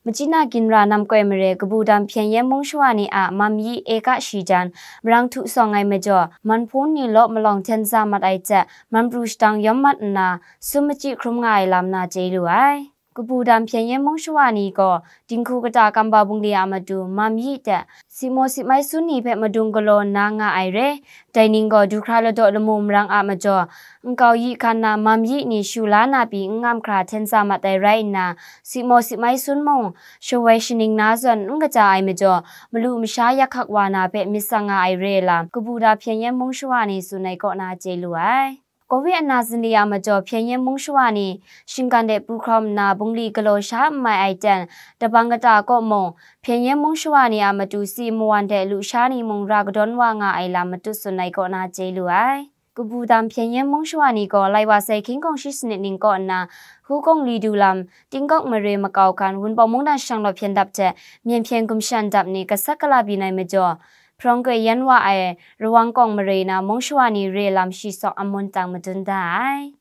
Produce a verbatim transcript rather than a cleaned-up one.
Machyi na ginra namkoi mare kabu dam hpyen yen mung shawa ni a mam yi eka shi jan, marang htu sawng ai majaw, man hpun ni law malawng hten za mat ai hte, man pru shadang yawm mat nna, sum machyi hkrum nga ai lam na chye lu ai. Kabu dam hpyen yen mung shawa ni gaw, dinghku kata kamba bungli a matu, mam yi hte, sipmaw sipmai sun ni hpe madung galaw nna nga ai re. Dai ning gaw, du hkra ladaw lamu marang a majaw, nkau yi hkan na mam yi ni shu la na pyi n ngam hkra hten za mat ai rai nna, sipmaw sipmai sun mung, shawoi shaning na zawn n kaja ai majaw, malu masha yak hkak wa na hpe myit tsang nga ai re lam, kabu dam hpyen yen mung shawa ni tsun ai kaw na chye lu ai. Covid ana zinli a majaw hpyen yen mung shawa ni shinggan de pru hkrawm nna bungli galaw sha n mai ai ten, dabang kata kaw mung, hpyen yen mung shawa ni a matu si mawan de lusha ni mung ra kadawn wa nga ai lam matut tsun ai kaw na chye lu ai. Kabu dam hpyen yen mung shawa ni gaw, lai wa sai hkying kawng shi sanit ning kaw nna, Hukawng li du lam, Tingkawk mare makau hkan, Wunpawng mungdan shang law hpyen dap hte, myen hpyen gumshan dap ni gasat gala byin ai majaw, hparawng koi yan wa ai, Rawang kawng mare na mung shawa ni re lam shi sawk amun tang madun da ai.